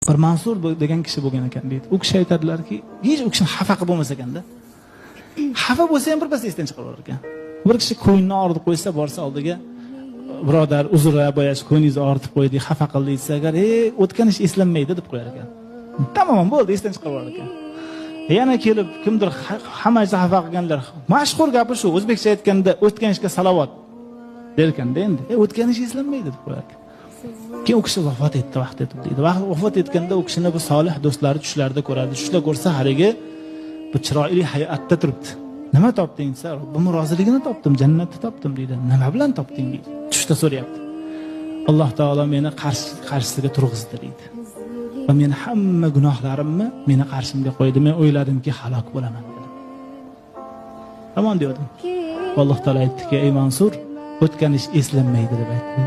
Bir Mansur degan kishi bo'lgan ekan deydi. U kishi aytadilarki, hech u kishini xafa qilib bo'lmas ekanda. Xafa bo'lsa ham birpas esdan chiqarib yuborar ekan. Bir kishi ko'nglini og'ritib qo'ysa, borsa oldiga, birodar, uzr, boya ko'nglingizni og'ritib qo'ydik, xafa qildik desa, agar o'tgan ish eslanmaydi deb qo'yar ekan. Tamom bo'ldi, esdan chiqarib yuborar ekan. Yana kelib kimdir hamma xafa qilganlar, mashhur gapi shu, o'zbekcha aytganda o'tgan ishga salovat der ekanda endi. O'tgan ish eslanmaydi deb qo'yar ekan. Keyin u kishi vafot etdi vaqt etib deydi. Vafot etganda u kishini bu solih do'stlari tushlarida ko'radi. Tushlar ko'rsa haligi bu chiroyli hayotda turibdi. Nima topding desa, Robbim roziligini topdim, jannatni topdim deydi. Nima bilan topding deydi. Tushda so'rayapti. Alloh taolo meni qarshisiga turg'izdi deydi. Va meni hamma gunohlarimni meni qarshimga qo'ydi. Men o'yladimki, halok bo'laman dedim. Tamom dedim. Alloh taolo aytdiki, ey Mansur, o'tgan ish eslanmaydi deb aytdi.